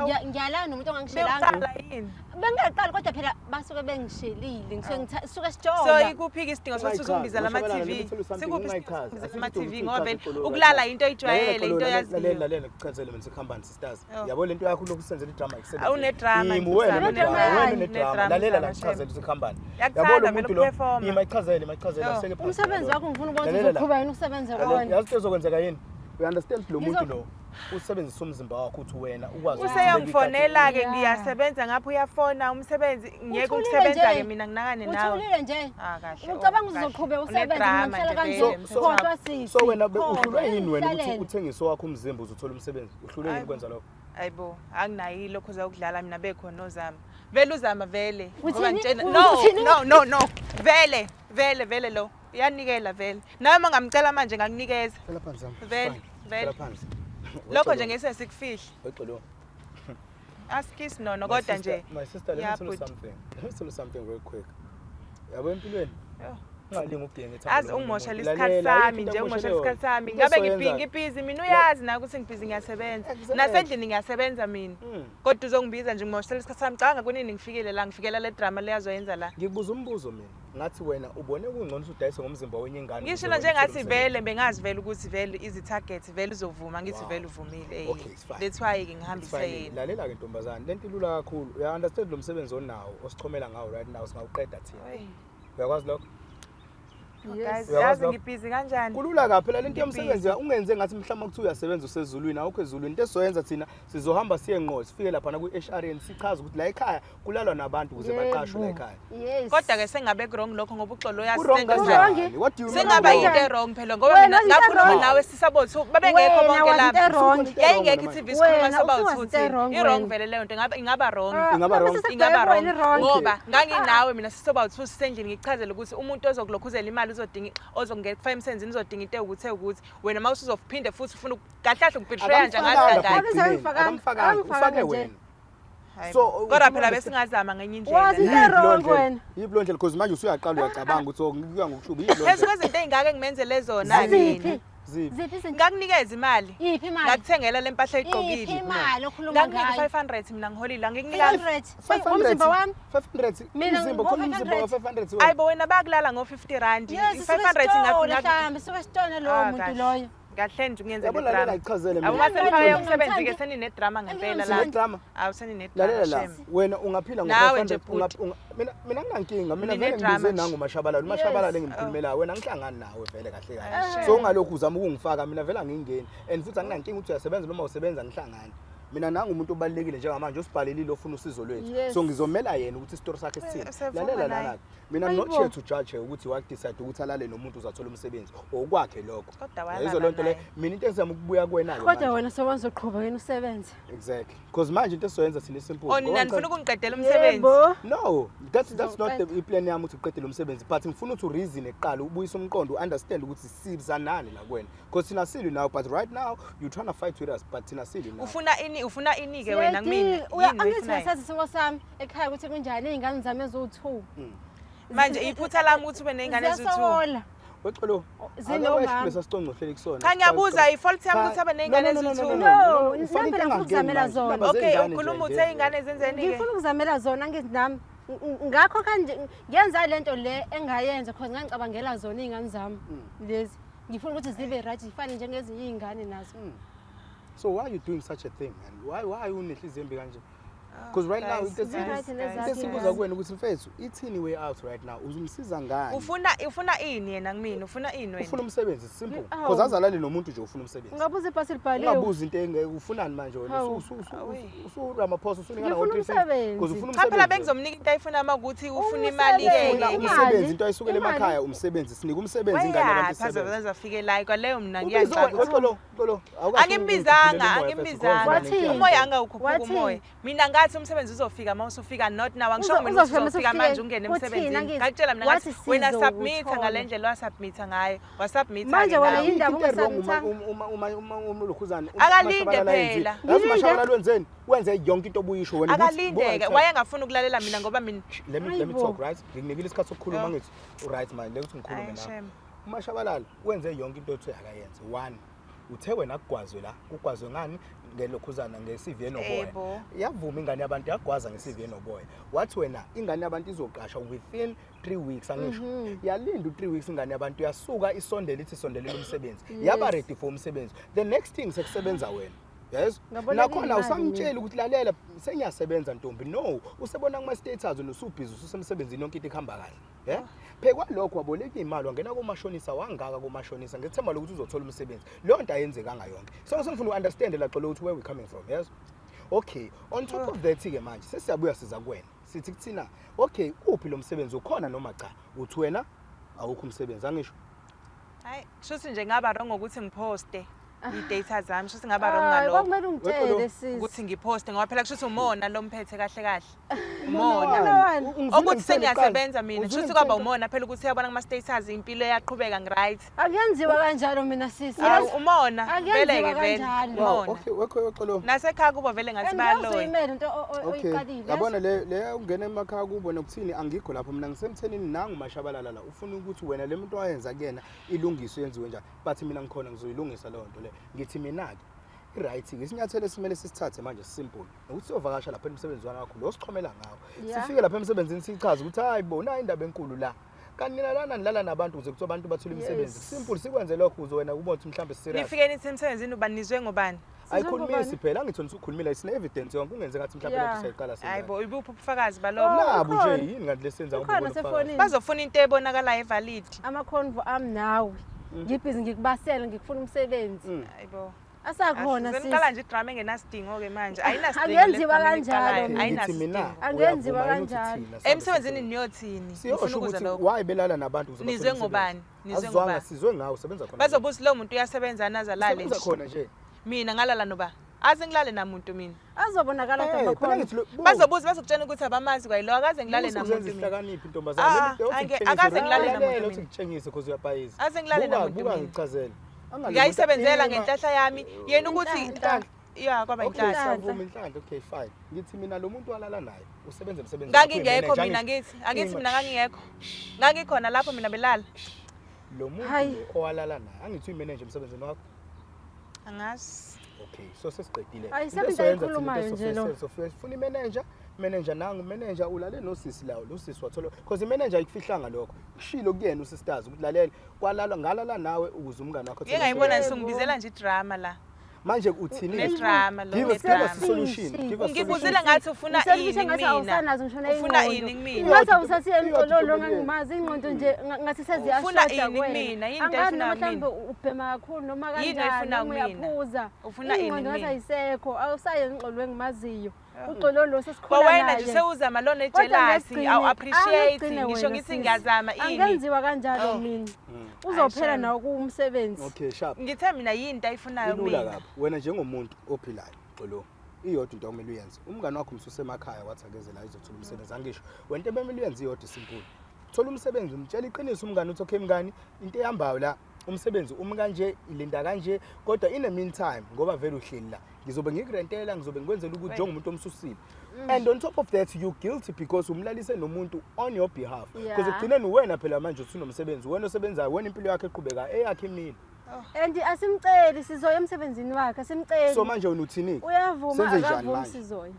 Hawu. Ngiyalala nomuntu ongangishelanga. Bewuqala yini? Bengingaqali kodwa phela basuke bengishelile, ngisuke suke So sijola. ikuphi-ke isidingo sokuthi uzombizela Ungayichazi, ama-TV? let me tell you something, Sikuphi isidingo ungayichazi. sokumbizela Asikho ama-TV isidingo ngoba vele sokuthi uyichaze ukulala into Lalela, oyijwayele, into lalela, oyaziyo. lalela kuchazele mina sikhambani sisters. Oh. Yabo lento yakho lokhu usenzela idrama ikusebenzele. Unedrama, Yimi, wena Mzama, unedrama, unedrama. wena unedrama. Unedrama, Lalela la Mzama, kuchazele sikhambani. Yakuthanda Yabo lo vele muntu lo. ukuperforma. Yima ichazele, ichazele Oh. aseke phansi. Umsebenzi wakho ngifuna ukubona ukuthi Lalela la. uzoqhuba yini usebenze Lalela, kona. Yazi into ezokwenzeka yini? You understand lo muntu Ngizo- lo usebenzisa umzimba wakho ukuthi wena ukwazi ukuthi Useyongifonela-ke Yeah. ngiyasebenza ngapho uyafona umsebenzi ngiyeke Uthulile ukusebenza-ke nje. mina nginakane nawe. Uthulile nje. Ah, kahle, oh, Ucabanga kahle. uzoqhubeka usebenze Unedrama mina ngihlala nje kanje. vele, So- Khohlwa sisi. So wena Khohlwa, uhlulwe yini wena ukuthi uhlalele. uthengise wakho umzimba uzothola umsebenzi? Uhlulwe yini Hayi. ukwenza lokho? Hayibo, anginayo ilokhu zakudlala mina bekhona ozama. Vele uzama vele. Ngoba Uthini? ngitshena no Uthini? no no no. Vele, vele vele lo. Uyanikela vele. Nawe uma ngamcela manje ngakunikeza. Hlala phansi zami. Vele, Fine. vele. Hlala phansi. Lokho nje ngeke sikufihle. Wexolo. Asikisi nono My kodwa sister- nje. My sister, let me Yeah, tell you bhuti. something. Let me tell you something real quick. Yabo empilweni Yo. ungalingi ukudinga ithando Azi lomunye ungimoshela umuntu. isikhathi Lalela, ayikho sami into nje ungimoshela akumoshele isikhathi yona. sami. Into Ngabe esoyenza- ngibhizi mina uyazi na ukuthi ngibhizi ngiyasebenza. Exactly. Nasendlini ngiyasebenza mina. Kodwa uzongibiza nje ngimoshela isikhathi sami. Cabanga kunini ngifikile la ngifikela le drama leyazoyenza la. Ngikubuza umbuzo mina. Ngathi wena ubone kungcono ukuthi udayise ngomzimba wenye ingane. Ngisho ukuze wena nje uthole ngathi umsebenzi. vele bengazi vele ukuthi vele izi-target vele uzovuma ngithi Wow. vele uvumile eh. Okay, it's fine. That's why ke It's ngihambise fine. yena. Lalela-ke ntombazane, lento ilula kakhulu. Uya understand lo msebenzi onawo osichomela ngawo right now singawuqeda thina. Oy, Uyakwazi lokho? oh, Yes. guys, Uyakwazi yazi lokho? ngibhizi kanjani? Kulula kabi phela lento Ngibhizi. yomsebenzi ungenze ngathi mhlawumbe kuthiwa uyasebenza usezulwini awukho ezulwini. Into esizoyenza thina sizohamba siye ngqo sifike laphana kwi-HRN sichaze ukuthi la ekhaya kulalwa nabantu ukuze baqashwe la ekhaya. Yes. Kodwa ke sengabe wrong lokho ngoba uxolo uyazi Ku-wrong lento kanjani? kanjani? What do you mean Sengaba wrong? into e-wrong phela ngoba Wena mina wazi into ngakhuluma e-wrong. nawe sisabothu babengekho Wena bonke wazi into lapha. e-wrong. Yayingekho i-TV sikhuluma Wena soba usuwazi into u-two e-wrong I-wrong wena. vele leyo nto ingaba wrong. Ah, Ingaba noma wrong. sesibheke Ingaba kuwena wrong i-wrong. ngoba nganginawe mina sisoba u-two sisendlini ngikuchazele ukuthi umuntu ozokulokhuzela imali uzodinga ozongena kufaka emsebenzini uzodinga into ewukuthi ewukuthi wena uma usuzophinde futhi ufuna kahle kahle ukubetreya nje angazi Akamfakanga kangaki. Akaze ekugcineni, angifakanga. akamfakanga, ufake Akamfakanga nje. wena. Hayi So, bo. Kodwa phela understand- besingazama ngenye indlela. Wazi into Yiphi leyo e-wrong ndlela? wena. Yiphi leyo ndlela? Because manje usuyaqala uyacabanga ukuthi oh, ngikuya ngokushuba yiphi leyo Phezu ndlela? kwezinto ey'ngaka engimenzele zona Ziphi? mina. Ziphi? Ziphi izinto? Ngakunikeza imali. Iphi imali? Ngakuthengela le mpahla Iphi oyigqokile. imali okhuluma Ngakunika ngayo? 500 mina ngiholile angikunikanga. 500. 500. Umzimba wami? 500. Mina Umzimba khona umzimba wa 500 wena. Ayi bo wena bayakulala ngo-50 rand. Yes, suke 500 sitole mhlawumbe, suke sitole lowo Ah, muntu kahle. loyo. Kahle nje ungenze Yabo le lalela drama. ichazele mina. Abo masenifake Mina umsebenzi ke ngimthandi. seninedrama ngempela la. Ngimthandi. Sinedrama. Awu seninedrama Lalela la shame. wena ungaphila ngo Nawe nje 500 bhuti. mina nginankinga mina vele Ninedrama ngibize nje. nangu Mashabalala uMashabalala engimkhulumelayo wena ngihlangani nawe vele kahle kahle so ungalokhu uzama ukungifaka mina vele angingeni and futhi anginankinga ukuthi uyasebenza noma usebenza ngihlangani mina nangu umuntu obalulekile njengamanje osibhalelile ofuna usizo lwethu Yes. so ngizomela yena ukuthi isitori sakhe sithini Usevuma lalela naye. lana mina I'm not Ayibo. here to judge her ukuthi wa-decide ukuthi alale nomuntu uzathola umsebenzi okwakhe lokho Kodwa walala Yayizwa loo nto le naye. mina into engizama ukubuya kuwena-ke Kodwa manje. wena sowazoqhuba yena usebenze. Exactly because manje into esizoyenza thina isimple Oh nina nifuna ukungiqedela umsebenzi. Yebo. No, that's not the Uzoqeda. iplan yami ukuthi uqede lo msebenzi but ngifuna ukuthi ureason eqala ubuyise umqondo uunderstand ukuthi sibizanani la kuwena because thina silwi nawe but right now you trying to fight with us but thina silwi nawe. Ufuna ini ufuna ini ke wena kumina? Siyadinga. Yini Angithi oyifunayo? uyasazi isimo sami ekhaya ukuthi kunjani iy'ngane zami eziwu-two. Manje iphutha lami ukuthi ube ney'ngane eziwu-two. Ziyasokola. Wexolo Zinomama. lesa siconco hleli kusona. Cha ngiyabuza i-fault yami ukuthi abe ney'ngane eziwu-two. No, nami phela ngifuna ukuzamela zona. Okay, ukhuluma uthe iy'ngane zenzeni ke? Ngifuna ukuzamela zona angithi nami ngakho kanje ngenza lento le engayenza cause ngangicabangela zona iy'ngane zami lezi. Ngifuna ukuthi zibe right zifane njengezinye iy'ngane nazo. So why are you doing such a thing man? Why unenhliziyo embi kanje? Because right now Guys, into guys, Right, guys. into esibuza kuwena ukuthi mfethu ithini way out right now uzumsiza ngani? Ufuna ini yena kumina? Ufuna ini wena? Ufuna umsebenzi simple. Awu. Because azalale nomuntu nje ufuna umsebenzi. Ungabuza ibhasi libhaliwe. Ungabuza into engeke ufunani manje wena Hawu. Awe. usu Ramaphosa usunikana Ngifuna ngo-350 umsebenzi. because ufuna Cha phela umsebenzi. bengizomnika into ayifuna uma kuthi ufuna imali Umsebenzi. ke Ufuna ke. Imali. umsebenzi into ayisukela Imali. emakhaya umsebenzi sinika umsebenzi ingane yabantu Wayaphi isebenze. azafike la kwaleyo mina Ubize ngiyangixaka. wena, Xolo, awukasho Angimbizanga, ukuthi angimbizanga. Wathini? Umoya angawukhuphuka Wathini? umoya. Mina ngathi umsebenzi uzofika uma usufika not now. Angisho Uzo- mina ukuthi uzofika uzofika uma manje usufika. ungene Uthini, emsebenzini. angithi? Ngakutshela mina ngathi Wathi wena sizowuthola. submit ngale ndlela wasubmitha ngayo. Wasubmitha Manje ke wena nawe. yini indaba Into e-wrong ungasubmithanga? uma ulokhuzana Akalinde uMashabalala phela. yenzile. Yazi Ngilinde. uMashabalala wenzeni? Wenze yonke into obuyisho wena ukuthi- Akalindeke, buka, wayengafuni ukulalela mina ngoba mina let me Hayibo. talk right ngikunikile isikhathi sokukhuluma Yo. ngithi right manje lekuthi ngikhulume Ayi, nawe shame. uMashabalala wenze yonke into othe akayenze one uthe wena kugwazwe la kugwazwe ngani Ngelokhuzana nge-CV enoboya. Ebo. Yavuma ingane yabantu, yagwaza nge-CV enoboya. Wathi wena ingane yabantu izoqasha within 3 weeks, angisho? Yalinda u-3 weeks ingane yabantu, yasuka isondela, ithi isondelela umsebenzi, yaba ready for umsebenzi. The next thing sekusebenza wena, yes. Ngaboleka Nakhona imali. usamtshela ukuthi, "Lalela, sengiyasebenza ntombi." No, usebona kuma-status nosubhizi, ususemsebenzini, yonke into ikuhamba kahle. Yeah, phekwalokho waboleka iy'mali, wangena komashonisa, wangaka komashonisa ngethemba lokuthi uzothola umsebenzi. Leyo nto ayenzekanga yonke. So sengifuna u-understand la, Xolo, ukuthi where we coming from, yes. Okay, on top of that-ke manje sesiyabuya siza kuwena, sithi kuthina, okay, uphi lo msebenzi, ukhona noma cha? Uthi wena awukho umsebenzi, angisho? Hayi, shuthi nje ngaba wrong ngokuthi ngiphoste i-data zami, shuthi ngaba wrong Hayi, ngalokho. kwakumele ungitshele, Wexolo. sisi. Ukuthi ngiphoste ngoba phela kushuthi umona lo mphethe kahle kahle. Umona Umona. wani? Wani? Ungizwile Ukuthi ngitshela kuqala. sengiyasebenza mina, Ungizwile shuthi kwaba ngitshela. umona phela ukuthi uyabona kuma-status impilo iyaqhubeka, ngi-right. Akuyenziwa kanjalo mina, sisi. Hawu, umona Akuyenziwa vele-ke vele. kanjalo. Wow, Umona. okay, wekho wexolo. Nasekhaya kubo vele ngathi And bayaloya. awuzuyimela into Okay. oyiqalile. Yabona le ungena emakhaya kubo nokuthini, angikho lapho mina, ngisemthenini nangu mashabalala la. Ufuna ukuthi wena le muntu owayenza kuyena ilungiswe, yenziwe njani? But mina ngikhona, ngizoyilungisa leyo nto le. Ngithi mina ke i-right ke, isinyathelo esimele sisithathe manje simple ukuthi siyovakasha lapha emsebenzini wakho lo sichomela ngawo. Sifike lapha emsebenzini sichaze ukuthi, hayi bo, nayi indaba enkulu la. Kanti nina lana nilala nabantu ukuze kuthiwa abantu bathole imisebenzi. Simple, sikwenze lokho ukuze wena ubone ukuthi mhlawumbe serious. Nifike nithi emsebenzini uba nizwe ngobani? Ayikhulumisi phela, angithi nisukhulumile, sine evidence yonke, kungenzeka ngathi mhlawumbe lento siyayiqala Hayi senza. bo, ibuphi ubufakazi balokho? Oh, Nabo nje ukhona. yini kanti lesenza? Ukhona sefonini. Bazofuna into ebonakalayo e-valid. Ama-convo ami nawe. Ngibhizi ngikubasela ngikufuna umsebenzi. Hayi bo. Asakhona, sisi. Seniqala nje idrama engenasidingo-ke manje. Ayinasidingo le Akuyenziwa drama kanjalo. eniyiqalayo, Ngithi mina ayinasidingo. Angenziwa uyavuma yini ukuthi kanjalo. thina sabe Emsebenzini niyothini? Siyosho Ngifuna ukuzwa ukuthi lokho. why belala nabantu ukuze bathole Nizwe umsebenzi. ngobani? Nizwe Asizwanga, ngobani? sizwe ngawe, usebenza khona. Bazobuza lowo muntu uyasebenza nazalale usebenza nje. khona nje. Mina ngalala noba? Aze ngilale namuntu mina. Azobonakala Eh, kodwa phela khona. ngithi Bazobuza, bazokutshela ukuthi abamazi kwayilo, akaze ngilale Uzenza namuntu mina. isihlakaniphi intombazane. Ah, Le nto yokuthi ngikutshengise, akaze ngilale lalela, namuntu uthi mina. ngikutshengise because uyabhayiza. Aze ngilale Buka, namuntu buka mina. ngikuchazele. Angaleli Ngiyayisebenzela muntu- ngenhlahla yami. Yena ukuthi Inhlanhla. ya kwaba Okay, inhlanhla. siyavuma inhlanhla. Okay, fine. Ngithi mina lo muntu walala naye usebenza emsebenzini wakho, Ngangingekho uyi-manager, mina angisho? ngithi, angithi mina ngangingekho. Ngangikhona lapho mina belala. Lo muntu Hayi. lo owalala naye, angithi uyi-manager emsebenzini wakho? Angazi. Okay, so sesiqedile. Ayisekho Into into esoyenza thina, ayikhulumayo into nje lo. sofika sifuna i-manager, manager nangu manager ulale nosisi lawo, lo sisi wathola because i-manager ayikufihlanga lokho. Kushilo kuyena usisters ukuthi, lalela, kwalalwa ngalala nawe ukuze umngane wakho Ngike athole ngayibona umsebenzi. sungibizela nje idrama la. Manje uthini? Unedrama lo, Give us, give us unedrama. a solution. Give us Ungibuzile solution. ngathi ufuna Uselifishe ini ngathi kumina. awusanazo ngisho Ufuna ney'ngqondo. ini kumina? Ngathi awusasiye Iyodwa emqololo into ngangimazi ingqondo nje ngathi seziyashoda Ufuna ini kuwena. kumina? Yini into Angazi ayifuna noma kumina? mhlawumbe ubhema kakhulu noma Yini kanjani ayifuna noma kumina? uyaphuza. Ufuna ini Ingqondo ngathi kumina? ayisekho, awusaye ngixolo engimaziyo. Uxolo lo sesikhula Kwawena naye. nje sewuzama lo Kodwa ne-jealousy, ngekugcine- awu-appreciate angekugcine ngisho wena, ngithi sisi. ngiyazama ini. Angenziwa kanjalo Oh. mina. Uzophela Shame. nawo kuwumsebenzi. Okay, sharp. Ngithe mina yini into ayifunayo Ilula kumina? kabi. Wena njengomuntu ophilayo, Xolo, iyodwa into okumele uyenze. Umngane wakho umsusemakhaya wathi akeze la izothola umsebenzi, angisho? Wena into ebemele uyenze iyodwa, simple. Thola umsebenzi, umtshela iqiniso umngane uthi, okay mngani, into ehambayo la umsebenzi umi kanje, ilinda kanje, kodwa in the meantime ngoba vele uhleli la, ngizobe ngikurentela, ngizobe ngikwenzela ukuthi njengomuntu omsusile. And on top of that you guilty because umlalise nomuntu on your behalf. Because ekugcineni wena phela manje usunomsebenzi, wena osebenzayo, wena impilo yakho eqhubeka, eyakhe imile. And asimceli, sizoya emsebenzini wakhe, asimceli. So manje wena uthini? Uyavuma Senze njani akavumi manje? sizoya.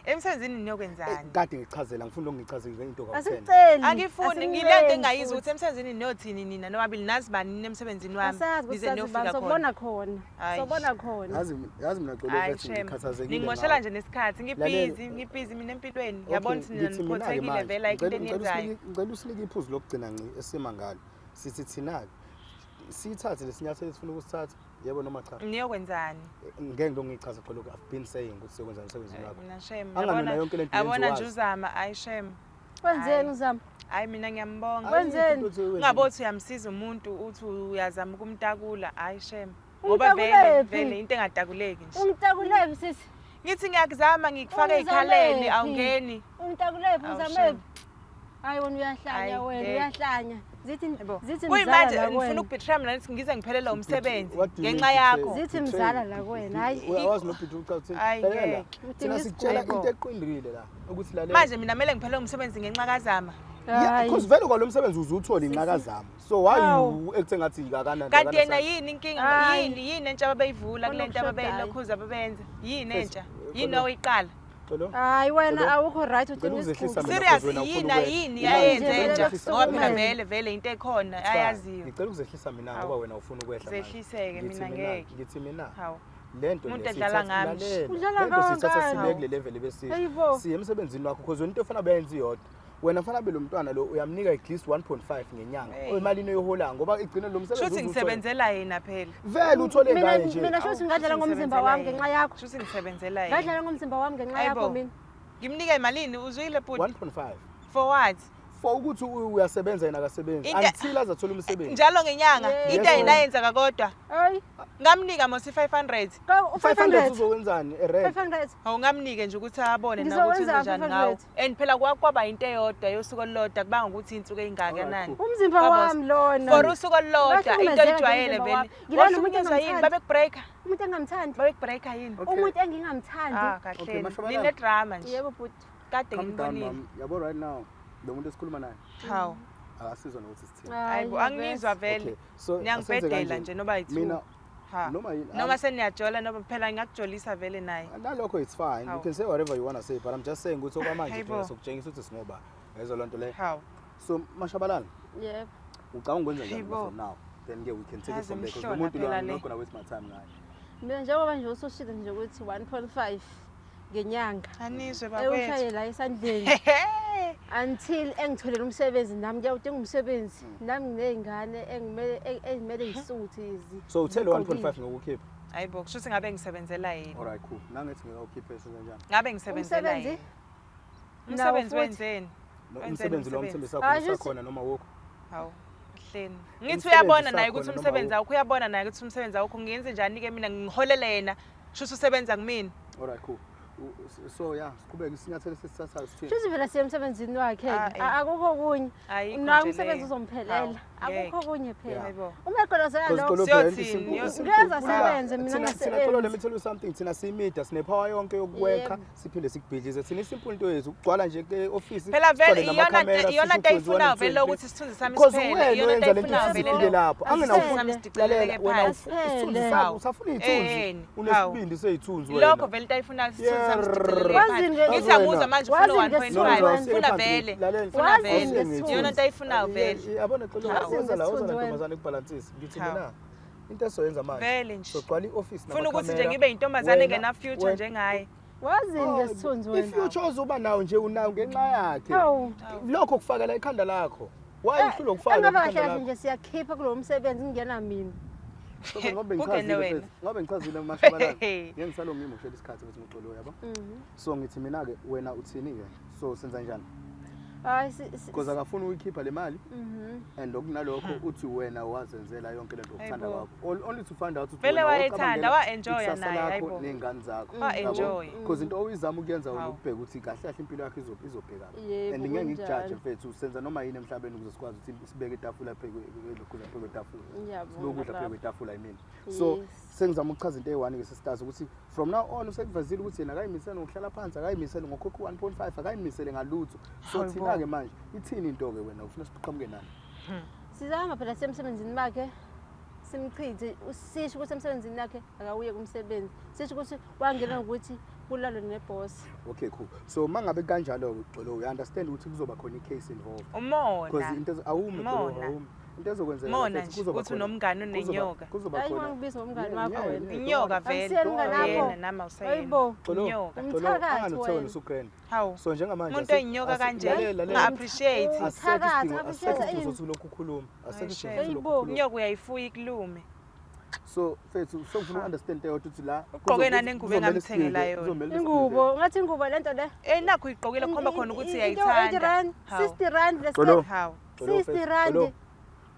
Emsebenzini niyokwenzani? Kade ngichazela, ngifuna ukungichazela into kawu-10. Asimceli. Angifuni ngile nto engayizwa ukuthi emsebenzini niyothini nina nobabili, nazi bani nina emsebenzini wami. Asazi ukuthi Nize sazi niyofika bani, khona. sobona khona. Hayi. Sobona khona. Yazi mina Xolo Hayi mfethu, shame. ngikhathazekile Ningimoshela ngawe. nje nesikhathi. Lalela. Ngibhizi, ngibhizi mina empilweni. Okay, Ngiyabona ukuthi nina ngithi mina-ke niphothekile manje, vele ayikho into eniyenzayo. ngicela usinike iphuzu lokugcina ngci esima ngalo. Sithi thina-ke siyithathe lesinyathelo esifuna ukusithatha, yebo noma cha? Niyokwenzani? Ngeke ngilokhu ngiyichaza Xolo, I've been saying ukuthi siyokwenzani emsebenzini wakho. Mina shame. Anganona yonke lento Yabona yenziwayo. nje uzama, hayi shame. Wenzeni Hayi. uzama? Hayi mina ngiyambonga. Wenzeni? Ayikho into othi Ungabe uthi uyamsiza umuntu uthi uyazama ukumtakula, hayi shame. Ngoba vele Umtakulephi? vele into engatakuleki nje. Ungitakulephi sisi? Ngithi ngiyakuzama ngikufaka Ungizamephi? ey'khaleni awungeni. Ungitakulephi Awu, uzamephi? shame. Hayi wena uyahlanya Hayi, wena ngeke. uyahlanya. Zithi Yebo. zithi mzala Kuyimanje la ngifuna kuwena. ukubetray mina ngithi ngize ngiphelelwe umsebenzi What do you mean ngenxa betray? yakho. Zithi Betray? mzala la kuwena, hayi. Uyawazi nobhithu uchaza uthini? Hayi, Lalela la. ngeke. Thina Udinga sikutshela isigwebo. into eqondile la ukuthi lalela. Manje mina kumele ngiphelelwe umsebenzi ngenxa kaZama. Yeah, Hhayi. because vele kwalo msebenzi uze uthole inqaka zami. So why Hawu. you acting ngathi akana Kanti yena yini inkinga? Hhayi. Yini entsha ababeyivula kule nto Khona ababeyilokhuza ababenza? Yini Fethu, entsha? eh, Yini khona- oyiqala? Xolo. Hayi wena Xolo. awukho right Ngicela udinga ukuzehlisa isigubhu. mina. Serious because wena ufuna yini ukwehla. yini Mina ayenze nje entsha? vele Ngoba phela lokusukumela. vele vele into ekhona It's fine. ayaziyo. Ngicela ukuzehlisa mina ngoba Hawu. wena ufuna ukwehla manje. Zehliseke Ngithi mina ngeke. Ngithi mina Hawu. lento Umuntu le edlala siyithatha- ngami. lalela. Udlala Lento siyithatha ngani? sibeke kule level ebesisho. Hayibo. Siye emsebenzini wakho because wena into ofana bayenze iyodwa. Wena fanele abe lo mntwana lo uyamnika at least 1.5 ngenyanga. Hey. Emalini oyihola ngoba igcine lo msebenzi Shuthi uze uthole. ngisebenzela yena phela. Vele uthole Mina ngaye nje. mina shuthi ngadlala Shuthi ngomzimba ngisebenzela wami yena. ngenxa yakho. Shuthi ngisebenzela yena. Ngadlala ngomzimba wami ngenxa Hayibo. yakho mina. Ngimnika imalini uzwile bhuti? 1.5. For what? For ukuthi uyasebenza yena akasebenzi until aze athole umsebenzi. Njalo ngenyanga Yes. into Yes, yena ma'am. ayenzaka kodwa. Hayi. Ngamnika mos i-500. Ka 500 500. uzokwenzani erent? 500. Awungamnike nje ukuthi abone na ukuthi Ngizokwenza uzenjani ngawo. 500. And phela kwaba into eyodwa yosuku olulodwa kubanga ukuthi insuku ey'ngakanani. Alright, cool. Umzimba Kwaba- wami lona. For usuku olulodwa into Ngahlukumezeka oyijwayele ngomzimba vele. wami. Ngilala nomuntu Wahlukunyezwa yini? engingamthandi. Babekubreaka? Umuntu engingamthandi. Babekubreaka yini? Okay. Umuntu engingamthandi. Ah, Okay, kahleni. Mashabalala. Nine-drama nje. Yebo bhuti. Kade Calm down nginibonile. mom. Yabo right now lo muntu esikhuluma naye Hawu. akasizwa nokuthi sithini. Hayibo anginizwa vele. Okay. So asenze Niyangibhedela kanje. nje noba yi-two. Mina Ha. noma yini Noma seniyajola noma phela ngingakujolisa vele naye. nalokho it's fine. You Hawu. can say whatever you want to say but I'm just saying ukuthi okwamanje Hayibo. thina sokutshengisa ukuthi singoba. Yezwa lonto leyo. Hawu. So Mashabalala Yebo. ucabanga ukwenza njani Hayibo. from now? Then ke we can take it Yazi from there because lo imhlola muntu lo phela I'm le. not gonna waste my time ngaye. Mina njengoba nje usushilo nje ukuthi 1.5 ngenyanga. Anizwe bakwethu. Ewushaye la esandleni. Until engitholele umsebenzi nami ngiyawudinga umsebenzi. Nami nginey'ngane engimele engimele yisuthi So uthe lo 1.5 ngokukhipha. Hayibo, kusho ukuthi ngabe ngisebenzela yena. All right cool. Nangithi ngeke senze njani? Ngabe ngisebenzela Umsebenzi? yena. Nawo Umsebenzi futhi. wenzeni? No, Wenzeni umsebenzi lo umsebenzi? umsebenzi Hayi, sakho shuthi- sakhona noma wokho. Hawu. Hleni. Ngithi Umsebenzi uyabona naye ukuthi sakhona noma umsebenzi awukho. awukho, uyabona naye ukuthi umsebenzi awukho. Ngiyenze njani ke mina ngiholele yena? Shuthi usebenza kumina. All right cool. So yeah, siqhubeke isinyathelo esisithathayo sithini? Shuthi vele siye emsebenzini wakhe. Ah, eh. Akukho okunye. Ayikho Naye nje umsebenzi leyo. uzomphelela. Hawu, Akukho ngeke. okunye phela. Hayibo. Uma egolozela Because lokho Xolo phela into Siyothini? isimple- Yo- isimple. Ngeke asebenze, mina Thina ngingasebenzi. Xolo, let me tell you something. Thina siyimedia sine-power yonke yokuwekha Yebo. siphinde sikubhidlize. Thina isimple into yethu ukugcwala nje ke-office Phela vele sigcwale namakhamera, iyona sisho nto ayifunayo ukuthi vele 1, 2, ukuthi isithunzi sami Because siphele. wena Iyona nto oyenza lento ayifunayo ukuthi vele sifike leyo. lapho. Angena Asithele. ufuna Sami sidicileleke lalela wena phansi. isithunzi Asithele. sakho usafuna iy'thunzi. Ehheni, Unesibindi sey'thunzi wena. Lokho vele into ayifunayo isithunzi sami sidicileleke Wazini phansi. nge- Ngithi anguzwa manje ufuna Wazini 1.5. ngesithunzi Ufuna vele. Lalela. Ufuna Wazini vele. ngesithunzi. Iyona nto ayifunayo vele. Yabona Xolo, Hawu. woza la, woza la Wazini ntombazane kubhalansise. Ngithi Hawu. mina into esoyenza manje. Vele nje. Sogcwala i-office Funa ukuthi nje namakhamera. ngibe yintombazane Wena- engena future wena- njengaye. Wazini ngesithunzi wena. I-future ozoba nawo nje unawo ngenxa yakhe. Hawu. Lokho kufakela ikhanda lakho. Why uhlulwa ukufaka Engabe lokho kahle ekhanda kahle lakho? nje siyakhipha kulo msebenzi ngingena mina. Ngoba Kungene ngichazile wena. mfethu, ngoba ngichazile Mashabalala. Ngeke ngisalo ngimoshela isikhathi futhi ngixolo yabo. So ngithi mina ke wena uthini ke? So senza njani? Hayi Because akafuni ukuyikhipha le mali Mhm. and okunalokho uthi wena wazenzela yonke lento ngokuthanda Hayibo. kwakho. Only to find out ukuthi Vele wena wayethanda, wawucabangela wa-enjoya ikusasa naye, lakho hayibo. ney'ngane zakho. Wa-enjoy. Because into oyizama ukuyenza wena Hawu. ukubheka ukuthi kahle kahle impilo yakho izobhekaphi. Yebo, And ngeke ngikujaje kunjalo. mfethu senza noma yini emhlabeni ukuze sikwazi ukuthi sibeke itafula phezu kwetafula. Ngiyabonga Sibeke ukudla phezu baba. kwetafula I mean. So Yes. sengizama ukuchaza into eyi-one ke sisters ukuthi from now on usekuvezile ukuthi yena akayimisele ngokuhlala phansi akayimisele ngokhokha u-1.5 akayimisele ngalutho. So Hayibo. thina-ke manje ithini into-ke wena ufuna siqhamuke nani? Sizama phela siye emsebenzini wakhe simchithe sisho ukuthi emsebenzini wakhe akawuye kumsebenzi. Sisho ukuthi wangena ngokuthi kulalwe neboss. Okay cool. So mangabe kanjalo-ke Xolo uya-understand ukuthi kuzoba khona i-case involved. Umona. Because into awumi Xolo Mona. awumi. Into ezokwenzeka Mona mfethu, nje, kuzoba ukuthi khona- unomngane onenyoka. Kuzoba Hayi khona. ungangibizi ngomngani Yeah, wakho yeah, wena. yeah, Inyoka vele. Angisiyena umngani wakho. Yena nami awusayena. Hayibo. Xolo, Inyoka. Xolo, Umthakathi angani uthe wena wena. usugrand. Hawu. So njengamanje Umuntu oyinyoka kanje. Lalela, lalela. Unga-appreciate. Asisekho Umthakathi, isidingo, appreciate asisekho isidingo ini? sokuthi ulokhu ukhuluma. Asisekho isidingo Shame. sokuthi ulokhu Hayibo. ukhuluma. Inyoka uyayifuya ikulume. So mfethu sengifuna uku-understand into eyodwa ukuthi la Ugqoke nanengubo kuzomele engamthengela siphinde- yona. kuzomele Ingubo, ngathi ingubo lento le. Eh nakho uyigqokile khomba khona ukuthi Into uyayithanda. 80 rand, Hawu. 60 rand Xolo. lesikhathi. Hawu. Xolo, 60 mfethu, rand. Xolo,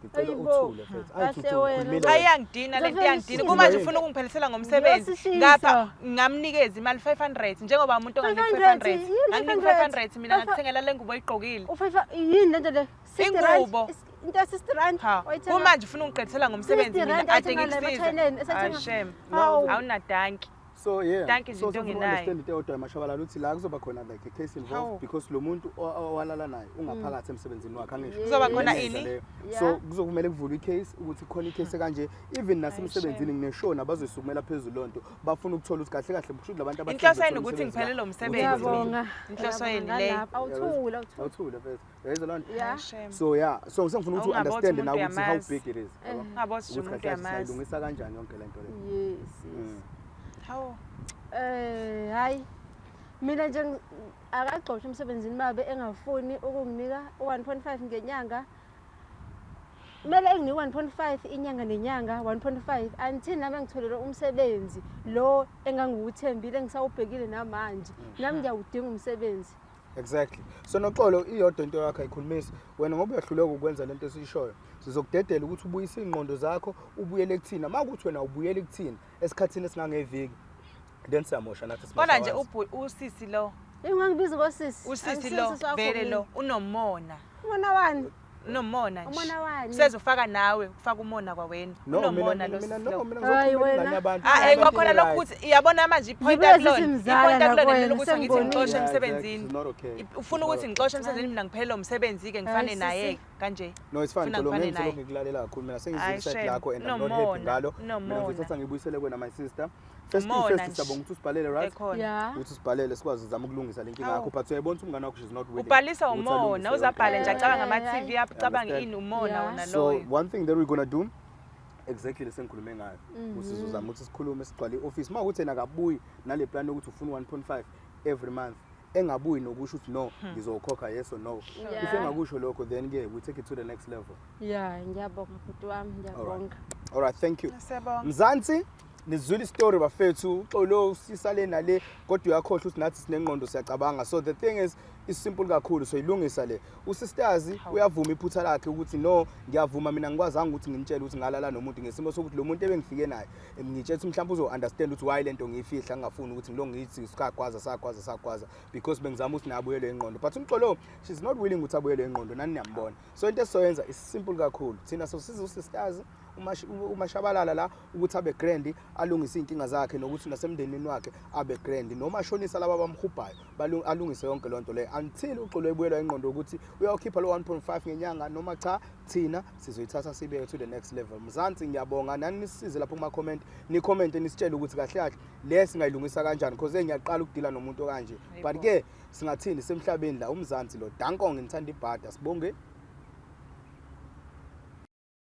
ngicela Hayibo. uthule mfethu. Kahle Ayi Thuthu, wena. ukhulumile Cha wena. iyangidina lento Ngizofika iyangidina. ngishiye. Kumanje ufuna ukungiphelisela ngomsebenzi. Ngiyosishisa. Ngapha ngamnikeza imali 500 njengoba umuntu onganika 500, 500. yini Anginika 500? 500 mina ngakuthengela le ngubo oyigqokile. Ufifa yini lento le? 60 rand. Ingubo. Into ya 60 rand. Ha. Wayithenga- Kumanje ufuna ungiqedisela ngomsebenzi 60 mina rand ade ayithenga la ngikusiza. emaChineni, esathenga- Hayi shame. Hawu. Awunadanki. So yeah. Thank you, So nje into sifuna ongenayo. understand into eyodwa, Mashabalala, ukuthi la kuzoba khona like a case involved Hawu. because lo muntu owalala naye ungaphakathi emsebenzini wakhe, angisho? Kuzoba khona Iyenza ini? leyo. Yeah. So kuzokumele kuvulwe i-case ukuthi khona i-case kanje, even nasemsebenzini ngineshona bazoyisukumela phezulu loo nto, bafuna ukuthola ukuthi kahle kahle kusho ukuthi labantu abahlezi Inhloso yenu bethola ukuthi umsebenzi la, ngiphelelwe ukuthi umsebenzi. Ngiyabonga. Inhloso yenu Ngiyabonga leyo. ngalapho. Awuthule, awuthule. Awuthule mfethu, uyayizwa loo nto? Yeah. Shame. So yeah, so sengifuna ukuthi Awungabothi u-understand umuntu nawe ukuthi how uyamazi. big it is, yabo? Ungabothi nje Ukuthi umuntu kahle kahle uyamazi. singayilungisa kanjani yonke le nto le. Yes. Hawu. Hayi. Mina nje akagxoshwe emsebenzini babe engafuni ukunginika u-1.5 ngenyanga. Kumele enginike 1.5 inyanga nenyanga, 1.5, until nami ngitholele umsebenzi lo engangiwuthembile, engisawubhekile namanje. Nami ngiyawudinga umsebenzi. Exactly. So Noxolo, iyodwa into yakho ayikhulumisi wena ngoba uyahluleka ukwenza lento esiyishoyo. Sizokudedela ukuthi ubuyise iy'ngqondo zakho, ubuyele kuthina. Uma kuthi wena ubuyele kuthina esikhathini esingangeviki, then siyamosha nathi. Kodwa nje Simosha. usisi lo, Ungangibizi ngosisi. usisi Angisiye lo usisi wakho vele mina. lo unomona. Umona wani? Unomona nje. Umona wani? Usezofaka nawe, ufaka umona kwawena. No, Unomona mina lo mina sisi no lo. mina Hayi, ngizokhulumela wena. ingane yabantu. Ah, Abantu kwakhona lokho right. ukuthi iyabona manje i-point Ngibuye akulona. sithi mzala I-point akulona nakwena, lokuthi ngithi sengibonile. ngixoshe Yeah, exactly. emsebenzini. It's not okay. Ufuna ukuthi ngixoshe emsebenzini, mina ngiphelele umsebenzi-ke, ngifane Hayi, naye sisi. kanje. No, it's fine. Ufuna Xolo, ngifane ngeke naye. ngisolokhu ngikulalela kakhulu. Mina sengizwile Hayi, iside shame. lakho and I'm not happy Unomona, ngalo. Mina unomona. ngizothatha ngibuyisele kuwena, my sister. First thing Umona first, nje. siyabonga ukuthi usibhalele, right? Ekhona. Yeah. Ukuthi usibhalele sikwazi uzama ukulungisa le nkinga Hawu. yakho, but uyayibona ukuthi umngane wakho, she's not willing Ubhalisa ukuthi umona, alungise yonke uzabhale nje le nto. acabanga Yeah, ama-TV yeah. apho, ucabanga Understand. ini, umona wona So loyo. one thing that we're gonna do, exactly lesengikhulume ngayo, ukuthi sizozama ukuthi sikhulume, sigcwale i-office. Uma kuthi yena akabuyi nale plan yokuthi ufuna 1.5 every month, engabuyi nokusho ukuthi no, ngizokhokha, yes or no, if engakusho lokho, then ke we take it to the next level. Yeah, ngiyabonga bhuti wami, ngiyabonga. All right, thank you. Siyabonga. Mzansi, nizwile isitori bafethu. Uxolo sisale nale, kodwa uyakhohlwa ukuthi nathi sinengqondo, siyacabanga. So the thing is simple kakhulu, so ilungisa le. Usisters uyavuma iphutha lakhe ukuthi no, ngiyavuma mina, ngikwazanga ukuthi ngimtshele ukuthi ngalala nomuntu ngesimo sokuthi lo muntu ebengifike naye ngitshela ukuthi mhlawumbe uzo-understand ukuthi why lento ngiyifihla, ngingafuni ukuthi ngilo ngithi sikagwaza sagwaza sagwaza, because bengizama ukuthi nabuyelwe ingqondo. But uMxolo, she's not willing ukuthi abuyelwe ingqondo, nani niyambona. So into esizoyenza is simple kakhulu. Thina sosiza usisters uMashabalala la ukuthi abe grand, alungise iy'nkinga zakhe, nokuthi nasemndenini wakhe abe grand, noma ashonisa laba abamhubhayo, alungise yonke loo nto leyo until uXolo ebuyelwa ingqondo ukuthi uyawukhipha lo 1.5 ngenyanga noma cha. Thina sizoyithatha sibeke to the next level. Mzansi, ngiyabonga. Nani nisisize lapho kuma-comment, ni-commente, nisitshele ukuthi kahle kahle le singayilungisa kanjani, because ngiyaqala ukudila nomuntu okanje. But ke singathini, semhlabeni la, umzansi lo. Danko, nginithanda ibhada, sibonge.